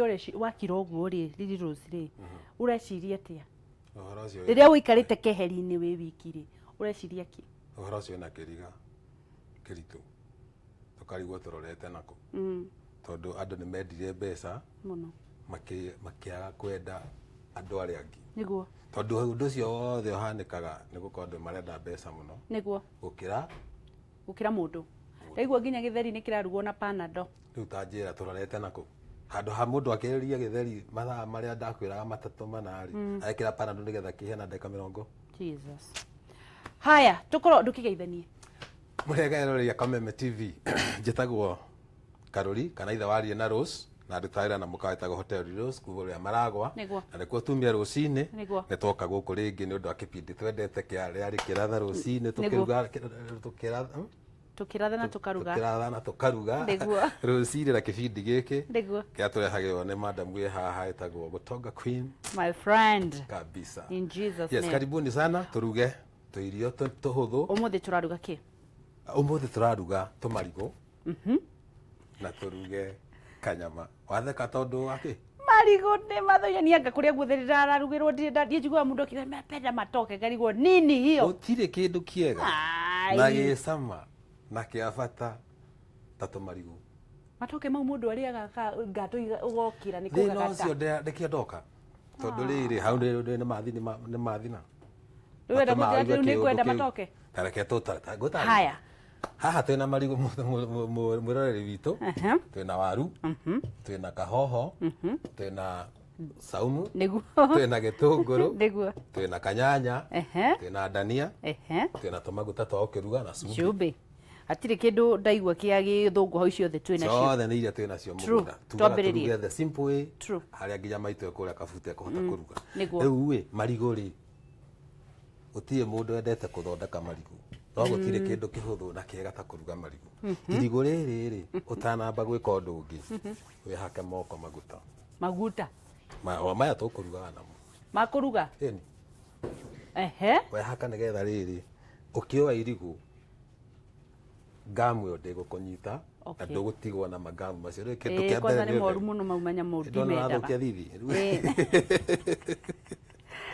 Wakira ũguo rĩ, Lily Rose rĩ, ũreciria atĩa? Ũhoro ũcio Rĩrĩa ũikarĩte keheri-inĩ wĩ wiki rĩ, ũreciria kĩ? Ũhoro ũcio wĩna kĩriga kĩritũ, tũkarigwo tũrorete nakũ, tondũ andũ nĩ mendire mbeca mũno, makĩaga kwenda andũ arĩa angĩ. Tondũ ũndũ ũcio wothe ũhanĩkaga nĩ gũkorwo andũ marenda mbeca mũno gũkĩra gũkĩra mũndũ. Ndaigua nginya gĩtheri nĩ kĩrarugwo na Panado. Rĩu ta njĩra tũrorete nakũ, handũ ha mũndũ akĩrĩria gĩtheri mathaa marĩa ndakwĩraga matatũ mana rĩ, arekĩra Panado nĩgetha kĩhĩe na ndagĩka 20. Jesus. Haya, tũkorwo ndũkĩgeithanie. Mũrĩega eroreria Kameme TV, njĩtagwo Karũri kana ithe warie na Rose, na ndutaga na mũkawa wĩtagwo Hotel Rose kuma ũrĩa Maragwa. Na nĩkuo tumia rũcinĩ. Nĩ twoka gũkũ rĩngĩ nĩ ũndũ wa kĩbindi twendete kĩa rĩarĩ kĩratha rũcinĩ, tũkĩruga tũkĩratha, Tũkĩratha na tũkaruga. Tũkĩratha na tũkaruga rũcinĩ na kĩbindi gĩkĩ kĩrĩa tũrehagĩrwo nĩ madam wĩ haha ĩtagwo Gũtonga Queen. My friend. Kabisa. In Jesus Yes, name. Karibuni sana, tũruge tũirio tũhũthũ. Ũmũthĩ tũraruga kĩ? Ũmũthĩ tũraruga tũmarigũ na tũruge kanyama. Watheka tondũ wa kĩ? Marigũ nĩ mathũire niĩ, anga kũrĩa guothe ndĩrararugĩrwo ndirĩ ndiĩ njiguaga mũndũ akiuga napenda matoke, ngarigwo nini hiyo. Gũtirĩ kĩndũ kĩega Ai. na gĩcama na kĩa bata ta tũmarigũ. Matoke mau mũndũ arĩaga ngatũ ũgokĩra nĩ Thĩna kũgagata. ũcio nĩkĩo ndoka, tondũ rĩrĩ hau nĩ mathi nĩ mathina. Rĩu wenda kũnjĩra atĩ rĩu nĩ ngwenda matoke? Tareke tũta. Haya. Haha twĩna marigũ, mwĩroreri witũ, twĩna waru, twĩna kahoho, twĩna saumu, twĩna gĩtũngũrũ, twĩna kanyanya, twĩna ndania, twĩna tũmaguta twa gũkĩruga na cumbĩ. Cumbĩ. Hatirĩ kĩndũ ndaigua kĩa gĩthũngũ hau, ciothe twĩ nacio. Ciothe nĩ iria twĩ nacio mũgũnda. Tugaga Twambĩrĩrie. tũruge the simple way, harĩa nginya maitũ ekũrĩa kabute ekũhota kũruga. Rĩu ĩ marigũ rĩ, gũtirĩ mũndũ wendete kũthondeka marigũ, no gũtirĩ kĩndũ kĩhũthũ na kĩega ta kũruga marigũ. Irigũ rĩrĩ rĩ, ũtanamba gwĩka ũndũ ũngĩ, wĩhake moko maguta. Maguta. O maya tũkũrugaga namo. Makũruga? Ĩni. Wehaka nĩgetha rĩrĩ ũkĩoya irigũ, ngamu ĩyo ndĩgũkũnyita na ndũgũtigwo na magamu macio. Rĩu kĩndũ kĩa Kwanza mbere nĩ nĩ moru ũtheru. mũno mau manyamũ, Ndona ndimendaga. ũrathũkia thithi.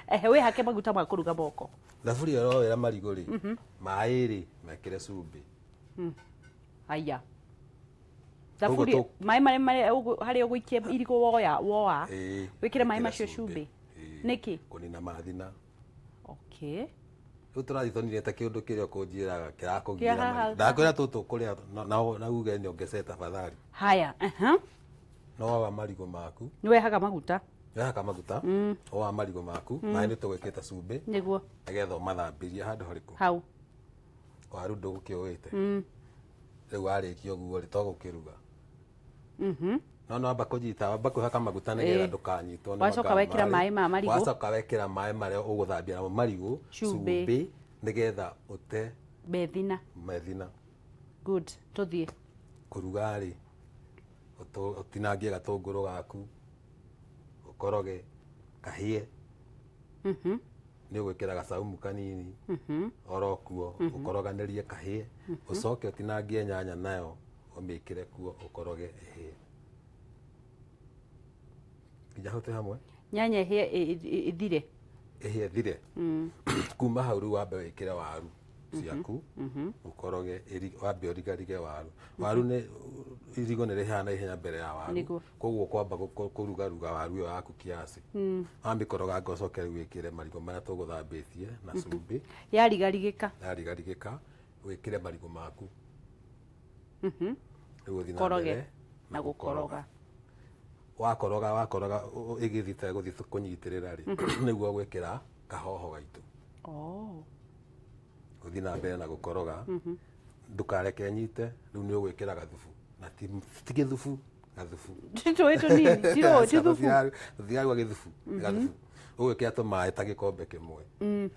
Ehe, wĩhake maguta ma kũruga moko. Thaburia ũroera marigũ rĩ, maĩ rĩ mekĩre cumbĩ. Haya. Koguo Thaburia maĩ marĩa harĩa ũgũikia irigũ woya woa. Ĩĩ, Wĩkĩre maĩ ĩkĩra macio cumbĩ. Ĩĩ, Nĩkĩ? Kũnina mathina. Rĩu tũrathiĩ tũninĩte kĩũndũ kĩrĩa ũkũnjĩraga kĩrakũgia Kĩa haha. marigũ. Ndakwĩra tũtũ kũrĩa na uge nyongece tafadhali. Haya. No woa marigũ maku. Nĩ wehaga maguta. Wehaka maguta, woa marigũ maku, maĩ nĩ tũgwĩkĩte cumbĩ. Nĩgetha ũmathambĩrie handũ harĩkũ? Hau. Waru ndũgũkĩũĩte. Rĩu warĩkia ũguo rĩ, to gũkĩruga. No no amba kũnyita, wamba kwĩhaka maguta nĩgetha ndũkanyitwo nĩ Wacoka magamu wekĩra marĩ. maĩ ma marigũ. Wacoka wekĩra maĩ marĩa ũgũthambia namo marigũ, Cumbĩ. cumbĩ, nĩgetha ũte Methina. methina. Good. Tũthiĩ. Kũruga rĩ, ũtinangie gatũngũrũ gaku, ũkoroge, kahĩe. Nĩ ũgwĩkĩra gacaumu kanini, oro kuo, ũkoroganĩrie kahĩe, ũcoke ũtinangie nyanya nayo, ũmĩkĩre kuo, ũkoroge ĩhĩe. Nginya hau twĩ hamwe? Nyanya ĩhĩe ĩthire. Ĩhĩe ĩthire. Kuma hau rĩu wambe wĩkĩre waru ciaku, ũkoroge, wambe ũrigarige waru. Waru nĩ irigũ nĩ rĩhĩaga na ihenya mbere ya waru. Koguo kwamba kũrugaruga waru ĩyo yaku kiasi. Wamĩkoroganga ũcoke rĩu wĩkĩre marigũ marĩa tũgũthambĩtie na cumbĩ. Yarigarigĩka. Yarigarigĩka, wĩkĩre marigũ maku. Rĩu ũthiĩ na Koroge mbere na gũkoroga. Wakoroga, wakoroga, ĩgĩthiĩ ta ĩgũthiĩ kũnyitĩrĩra rĩ, nĩguo gwĩkĩra kahoho gaitũ. Ũthiĩ na mbere na gũkoroga. Ndũkareke ĩnyite, rĩu nĩ ũgwĩkĩra gathubu. Na ti gĩthubu, gathubu. Tũĩ tũnini, ti rũĩ, ti thubu. Tũtiraruga gĩthubu, gathubu. Ũgwĩkĩra tũmaĩ ta gĩkombe kĩmwe.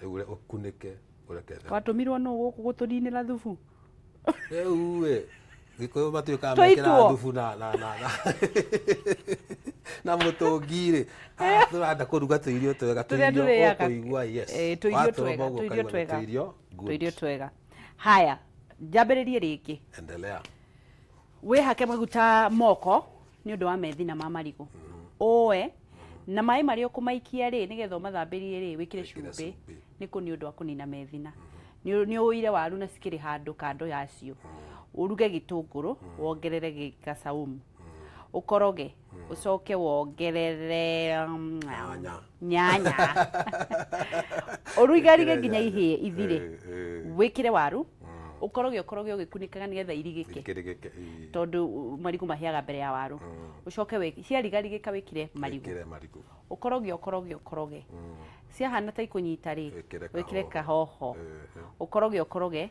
Rĩu ũkunĩke, ũreke ĩtherũke. Watũmirwo nũ gũkũ gũtũninĩra thubu? Rĩu ĩ, Gĩkũyũ matuĩkaga Twaitwo. mekĩraga thubu na mũtũngi rĩ. Haha tũrenda kũruga tũirio twega, Tũrĩa tũirio tũrĩaga. ũkũigua yes. Tũirio Watũrũma twega, ũguo tũirio ũkaigua nĩ twega. tũirio good. Tũirio twega. Haya, njambĩrĩrie rĩngĩ. Endelea. Wĩhake maguta moko nĩ ũndũ wa methina ma marigũ. Ũe na maĩ marĩa ũkũmaikia rĩ, nĩgetha ũmathambĩrie rĩ, wĩkĩre Wĩkĩre cumbĩ. Cumbĩ. Nĩ kũ nĩ ũndũ wa kũnina methina. Nĩ ũire waru na cikĩrĩ handũ kando yacio, ũruge gĩtũngũrũ, wongerere gacaumu, ũkoroge, ũcoke wongerere Nyanya. Nyanya, ũrugarige Wĩkĩre nginya nyanya. ihĩe ithire. Wĩkĩre waru, ũkoroge, ũkoroge ũgĩkunĩkaga nĩgetha irigĩke. Ikĩrigĩke, ĩĩ. Tondũ marigũ mahĩaga mbere ya waru. Ũcoke ciarigarigĩka, wĩkĩre marigũ. Wĩkĩre marigũ. Ũkoroge, ũkoroge, ũkoroge. Ciahana ta ikũnyita rĩ, Wĩkĩre wĩkĩre kahoho. Kahoho, ũkoroge, ũkoroge.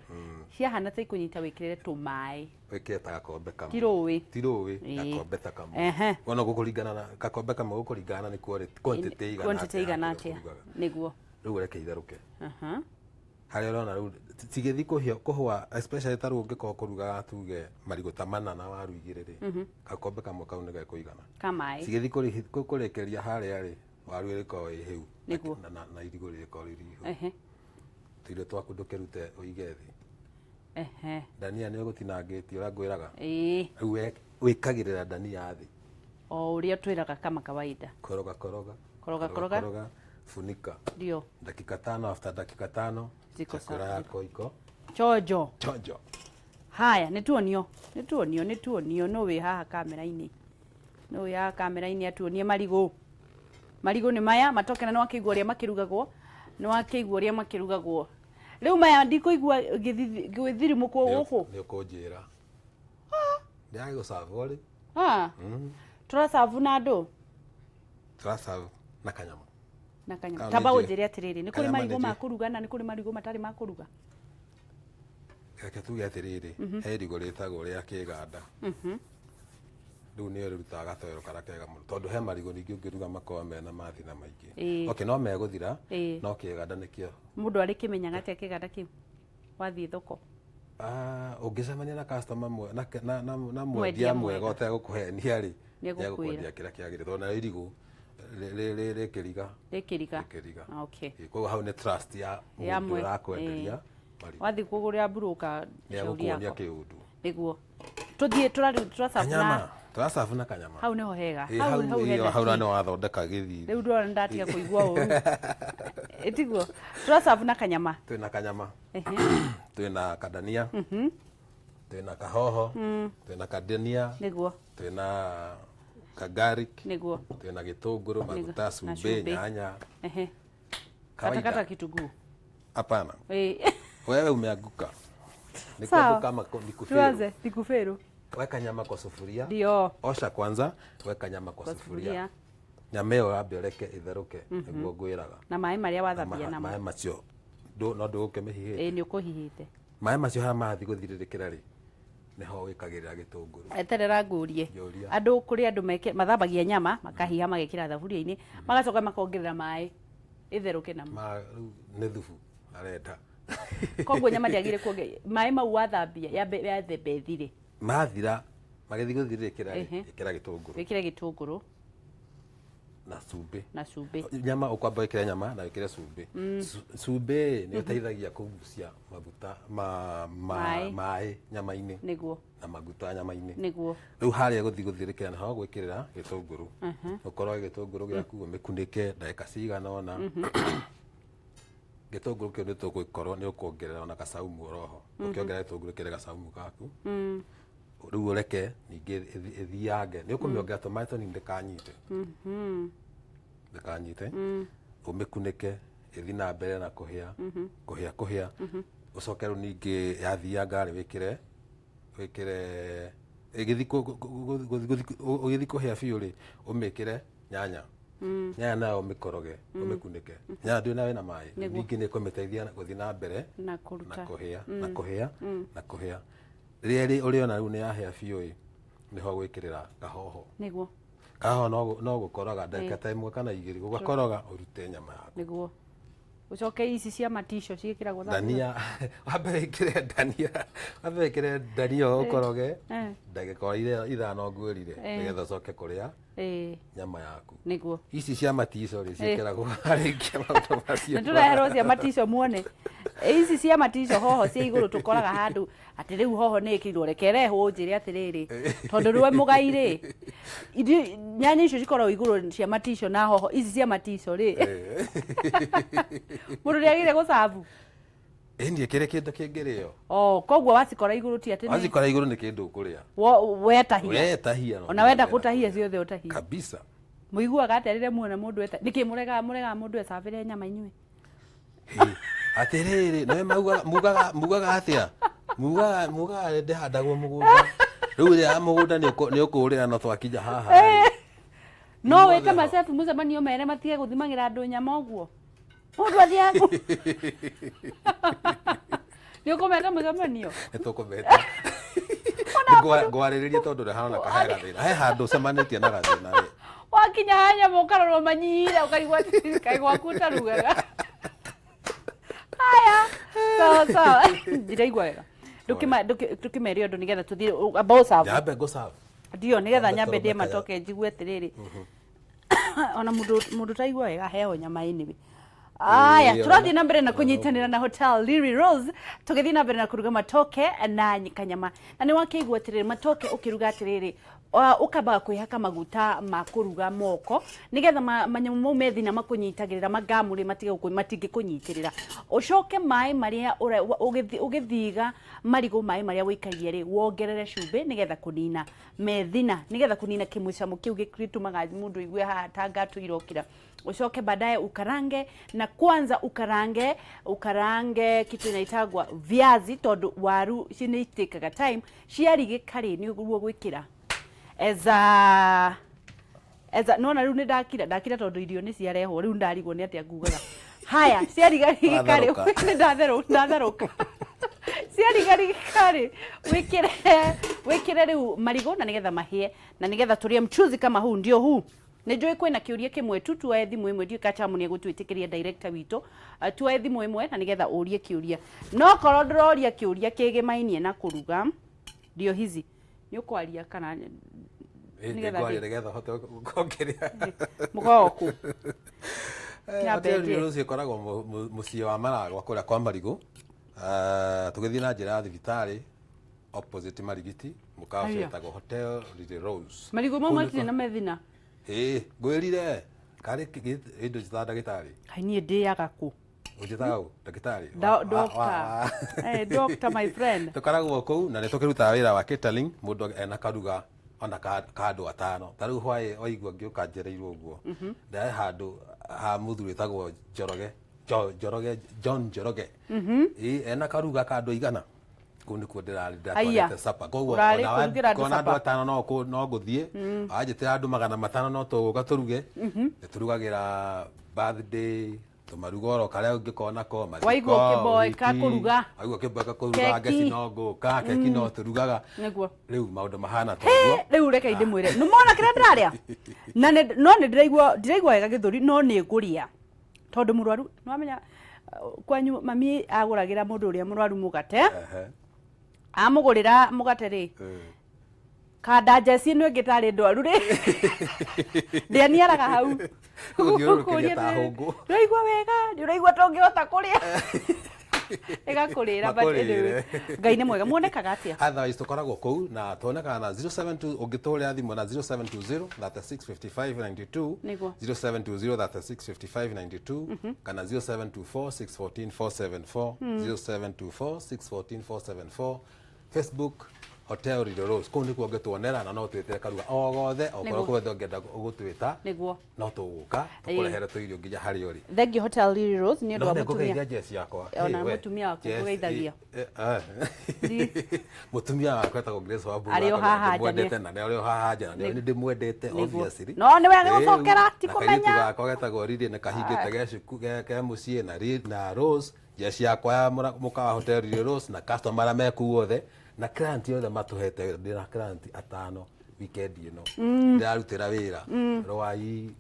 Ciahana ta ikũnyita, wĩkĩrĩre tũmaĩ. Wĩkĩre ta gakombe kamwe. Ti rũĩ. Ti rũĩ. Ĩĩ. Gakombe ta kamwe. Wona gũkũringana na gakombe kamwe, gũkũringana na nĩ quantity ĩigana Quantity atĩa igana ya atĩa. kĩrĩa ũkũrugaga. Nĩguo. Rĩu ũreke itherũke. Harĩa ũrona rĩu cigĩthiĩ kũhĩa kũhũa, especially ta rĩu ũngĩkorwo kũrugaga tuge marigũ ta mana na waru igĩrĩ rĩ, gakombe kamwe kau nĩ gekũigana. Ka maĩ. Cigĩthiĩ kũrĩkĩria harĩa rĩ, waru ĩrĩkorwo ĩ hĩu Nĩguo. na irigũ rĩrĩkorwo rĩrĩ ihũ. Tũirio twaku ndũkĩrute ũige thĩ. Ndania nĩ ũgũtinangĩtie ũrĩa ngwĩraga. Rĩu wĩkagĩrĩra ndania thĩ. O ũrĩa twĩraga kama kawaida. Koroga, koroga. Koroga, koroga. Funika. Ndio. Dakika 5, after dakika 5 Ziko chakula sawa. yako iko Chonjo. Chonjo. Haya, nĩ tuonio, nĩ tuonio, nĩ tuonio. Nũ wĩ haha kamera-inĩ? Nũ wĩ haha kamera-inĩ atuonie marigũ? Marigũ nĩ maya matoke, na nĩ wakĩigua ũrĩa makĩrugagwo, nĩ wakĩigua ũrĩa makĩrugagwo. Rĩu maya ndikũigua gwĩthirimũkwo gũkũ. Nĩ ũkũnjĩra ndĩrage gũcabwo rĩ. Ah, tũracabu na andũ. Tũracabu na kanyama. Na kanyama. Kau nĩ Tamba njũĩ. ũnjĩre atĩrĩrĩ, nĩ kũrĩ Kanyama nĩ marigũ ma njũĩ. kũruga na nĩ kũrĩ marigũ matarĩ ma kũruga? Reke tuge atĩrĩrĩ, he irigũ rĩtagwo rĩa kĩganda. Rĩu nĩyo rĩrutaga gatoero karĩa kega mũno, tondũ he marigũ ningĩ ũngĩruga makorwo mena mathina maingĩ. Okay, no megũthira. No kĩganda nĩkĩo. Mũndũ arĩkĩmenyaga atĩa kĩganda kĩu wathiĩ thoko? Ah, ũngĩcemania na customer na Mwendia mwendia mwega. mwega ũtegũkũhenia rĩ, Nĩegũkwĩra. nĩegũkwendia kĩrĩa kĩagĩrĩire, tondũ nayo irigũ rĩkĩriga. Rĩkĩriga. Rĩkĩriga. Koguo hau nĩ trust ya Ya mũndũ ũrakwenderia marigũ. Wathiĩ kũgũrĩra mburũka shauri Nĩegũkuonia yako. kĩũndũ. Nĩguo tũthiĩ tũracabu Kanyama. na Tũracabu na kanyama. Hau nĩho hega. Ĩ, hau hau hau ĩ, hena hau key. nĩ wathondeka gĩthithi. Rĩu ndĩrona ndatiga kũigua ũru, ĩtiguo tũracabu na kanyama. Twĩna kanyama, twĩna kadania, twĩna kahoho, twĩna kadania, twĩna kagarlic, twĩna gĩtũngũrũ, maguta, Na cumbĩ, cumbĩ. Nyanya. Katakata Kawaida. kitunguu. Hapana. Wewe umeanguka. Ni Sawa. kuanguka ama ni kufail? Tuanze nikuferu. Weka nyama kwa sufuria. Ndio. Osha kwanza, weka nyama kwa Kwa sufuria. sufuria. Nyama ĩyo wambe ũreke ĩtherũke nĩguo ngwĩraga. Na maĩ marĩa wathambia namo. Maĩ macio no ndũgũkĩmĩhihĩte. Ĩ, nĩ ũkũhihĩte. Maĩ macio harĩa mathiĩ gũthirĩrĩkĩra rĩ, nĩho wĩkagĩrĩra gĩtũngũrũ. Eterera ngũrie. Njũria. Andũ, kũrĩ andũ meke mathambagia nyama, makahiha, magekĩra thaburia-inĩ, magacoka makongerera maĩ ĩtherũke namo. Ma rĩu nĩ thubu arenda. Koguo nyama ndĩagĩrĩire kuonge maĩ mau wathambia, yambe yathembe ĩthire. Mathira magĩthiĩ gũthirĩrĩkĩra rĩ, ĩkĩra gĩtũngũrũ Wĩkĩre gĩtũngũrũ. Na cumbĩ. Na cumbĩ. Nyama ũkwamba wĩkĩre nyama na wĩkĩre cumbĩ. Cumbĩ nĩ ũteithagia kũgucia maguta ma Maĩ. maĩ nyama-inĩ na maguta nyama-inĩ. Rĩu harĩa gũthiĩ gũthirĩkĩra nĩho gwĩkĩrĩra gĩtũngũrũ, ũkoroge gĩtũngũrũ gĩaku, ũmĩkunĩke ndagĩka cigana ũna. Gĩtũngũrũ kĩu nĩ tũgũkorwo nĩ ũkuongerera ona gacaumu oroho. Ũkĩongerera gĩtũngũrũ, ĩkĩre gacaumu gaku. Rĩu ũreke ningĩ ĩthiange, nĩ ũkũmĩongerera tũmaĩ tũnini ndĩkanyite, ndĩkanyite. Ũmĩkunĩke ĩthiĩ na mbere na kũhĩa, kũhĩa, kũhĩa. Ũcoke rĩu ningĩ yathianga rĩ, wĩkĩre ĩgĩthiĩ ũgĩthiĩ kũhĩa biũ rĩ, ũmĩkĩre nyanya. Nyanya nayo ũmĩkoroge, ũmĩkunĩke. Nyanya ndũrĩ nayo ĩna maĩ, ningĩ nĩ ĩkũmĩteithia gũthiĩ na mbere na na kũruta kũhĩa, na kũhĩa, na kũhĩa. Rĩrĩa ũrĩona rĩu nĩ yahĩa biũ ĩ, nĩho gwĩkĩrĩra kahoho. Kahoho no gũkoroga ndagĩka ta 1 kana 2, ũgakoroga ũrute nyama yaku. Nĩguo ũcoke ici cia matico ciĩkĩragwo thaburia. Ndania, wambe wĩkĩre ndania, wambe wĩkĩre ndania ũkoroge ndagĩka o iria 5 ngwĩrire, nĩgetha ũcoke kũrĩa nyama yaku. Ici cia matico rĩ, ciĩkĩragwo harĩkia maũndũ macio. Nĩ tũreherwo cia matico muone. Ici cia matico hoho cia igũrũ tũkoraga handũ atĩ rĩu hoho nĩ ĩkĩrirwo reke rehwo njĩre atĩrĩrĩ tondũ rwe mũgai rĩ nyanya icio cikoragwo igũrũ cia matico na hoho ici cia matico rĩ mũndũ nĩagĩrĩire gũcabu. Ĩni kĩrĩ kĩndũ kĩngĩrĩo. Oh, koguo wacikora igũrũ ti atĩ wacikora igũrũ nĩ kĩndũ ũkũrĩa. Wetahia. Wetahia. Ona wenda gũtahia ciothe ũtahia. Kabisa. Mũiguaga atĩa rĩrĩa muona mũndũ eta nĩkĩ mũregaga mũndũ ecabĩre nyama inyuĩ? Atĩrĩrĩ, nĩwe mugaga atĩa? Mugaga ndĩhandagwo mũgũnda. Rĩu ĩrĩa ya mũgũnda nĩ ũkũrĩra no twakinya haha. No wĩte macebu mũcemanio mere matige gũthimagĩra andũ nyama ũguo. Mũndũ athiaga nĩ ũkũmeta mũcemanio? Nĩ tũkũmeta. Ngwarĩrĩria tondũ ndĩhana kahe gathĩna. He handũ ũcemanĩtie na gathĩna we. Wakinya ha nyama ũkarorwo manyira ũkarigwo atĩrĩrĩ kaĩ gwaku ũtarugaga. Haya, sawa sawa. Ndiraigua wega. Ndũkĩmere ũndũ nĩgetha tũthiĩ amba ũcabu. Nyambe ngũcabu. Ndio nĩgetha nyambe ndĩe matoke njigue atĩrĩrĩ. Ona mũndũ ũtaigua wega aheo nyama anyway. Aya, tũrathiĩ na mbere na kũnyitanĩra na Hotel Lily Rose, tũgĩthiĩ na mbere na kũruga matoke na kanyama. Na nĩ wakĩigua atĩrĩrĩ, matoke ũkĩruga atĩrĩrĩ, ũkambaga kwĩhaka maguta ma kũruga moko, nĩgetha manyamũ mau me thĩna makũnyitagĩrĩra mangamu rĩ matige matingĩkũnyitĩrĩra. Ũcoke maĩ marĩa ũgĩthiga marigũ maĩ marĩa wĩikagia rĩ, wongerere cumbĩ nĩgetha kũnina methina, nĩgetha kũnina kĩmũcamo kĩu gĩtũmaga mũndũ aigue haha ta ngatũ irokĩra. Uchoke baadaye ukarange, na kwanza ukarange kitu inaitagwa viazi tondu waru cinitikaga time ciarigika ri ni uguo gwikira eza nona riu ni ndakira tondu irio ni ciarehwo riu ndarigwo ni atia ngugaga haya ciarigarigika ri ni ndatherũka ciarigarigika ri wikire riu marigo na nigetha mahie na nigetha turie mchuzi kama huu ndio huu. Nĩ njũĩ kwĩna kĩũria kĩmwe tu tuoe thimũ ĩmwe ndiũĩ Kachamu nĩ egũtwĩtĩkĩria director witũ tuoe thimũ ĩmwe na nĩgetha ũrie kĩũria no korwo ndũroria kĩũria kĩgĩmainie na kũruga ndio hizi nĩ ũkwaria kana nĩgetha hote kuongerea mũkoragwo kũ? Hotel Lily Rose ĩkoragwo mũciĩ wa Maragwa kũrĩa kwa Marigũ tũgĩthiĩ na njĩra ya thibitarĩ opposite Marigiti mũkawa ũcio wĩtagwo Hotel Lily Rose. Marigũ mau matirĩ na methina? Ngwĩrire karĩ indo njĩtaga ndagĩtarĩ. Kaĩ niĩ ndĩaga kũ? Ũnjĩtaga ũ? Ndagĩtarĩ? Doctor. Doctor my friend. Tũkoragwo kũu na nĩ tũkĩrutaga wĩra wa catering mũndũ ena karuga ona ka andũ atano. Ta rĩu hwaĩ waigua ngĩũka njereirwo ũguo. Ndarĩ handũ ha mũthuri wĩtagwo Njoroge, Njoroge, John Njoroge. Ena karuga ka andũ aigana. Kũu nĩkuo ndĩrarĩ ndĩratwarĩte sapa. Koguo ona andũ atano no ngũthiĩ anjĩtĩra andũ 500 no tũgũka tũruge. Nĩ tũrugagĩra birthday tũmaruga oro karĩa ũngĩkorwo nako mathiko. Waigua ũkĩmboeka kũruga. Waigua ũkĩmboeka kũruga ngeci no ngũka keki no tũrugaga. Rĩu maũndũ mahana toguo. Rĩu reke ndĩmwĩre nĩ mona kĩrĩa ndĩrarĩa na no nĩ ndĩraigua wega gĩthũri no nĩ ngũrĩa tondũ mũrwaru nĩ wamenya kwanyu mami agũragĩra mũndũ ũrĩa mũrwaru mũgate amũgũrĩra mũgate rĩ kanda njeci ĩno ĩngĩ tarĩ ndwaru rĩ ndĩaniaraga hau ndũraigua wega ndũraigua tũngĩhota kũrĩa ĩgakũrĩra but anyway Ngai nĩ mwega muonekaga atĩa? Otherwise tũkoragwo kũu na tuonekaga na 072 ũngĩtũhũrĩra thimũ na 0720 36 55 92 0720 36 55 92 kana 0724 614 474 0724 614 474 Facebook Hotel Lily Rose kũu nĩkuo ũngĩtuonera na no twĩtĩre karuga o gothe okorwo kwethe ũngĩenda gũtwĩta nĩguo no tũgũka tũkũrehere tũirio nginya harĩa ũrĩ. Thank you Hotel Lily Rose nĩ ũndũ wa mũtumia Jess yakwa ona mũtumia waku kũgeithagia mũtumia wakwa etagwo Grace Wambui arĩ o haha nja na arĩ o haha nja na nĩ ndĩmwendete obviously no nĩ wega gũcokera ti kũmenya kairĩtu gakwa getagwo Lily nĩ kahingĩte ke mũciĩ na Rose Jess yakwa ya mũkawa Hotel Lily Rose na customer arĩa me kũu othe na client yothe matuhete wĩra ndĩna client atano weekend ĩno ndĩrarutĩra wĩra Rwai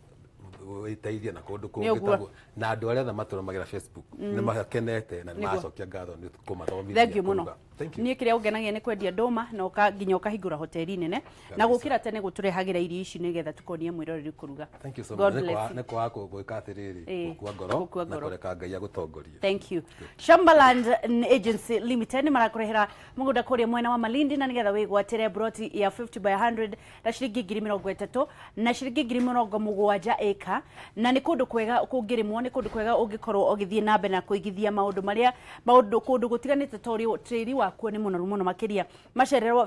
wĩteithie na kũndũ kũngĩ taguo na andũ arĩa othe matũrũmagĩra Facebook nĩ makenete na nĩ macokia ngatho nĩ kũmathomithia. Thank you mũno. Thank you. Niĩ kĩrĩa ũngenagia nĩ kwendia ndũma na ũka nginya ũkahingũra hoteli nene na Kabisa. gũkĩra tene gũtũrehagĩra irio ici nĩgetha tũkonie mwĩroreri kũruga. Thank you so God much. bless you. Nĩ kwaga gwĩka atĩrĩrĩ, gũkua ngoro gũkua na ngoro. kũreka Ngai agũtongorie. Thank you. Shambaland Agency Limited nĩ marakũrehera mũgũnda kũrĩa mwena wa Malindi na nĩgetha wĩgwatĩre broti ya 50 by 100 na ciringi 30,000 na ciringi 70,000 ĩka, na nĩ kũndũ kwega kũngĩrĩmwo, nĩ kũndũ kwega ũngĩkorwo ũgĩthiĩ na mbere na kũigithia maũndũ marĩa maũndũ kũndũ gũtiganĩte tondũ tĩri wakuo nĩ mũnoru mũno makĩria macererwo.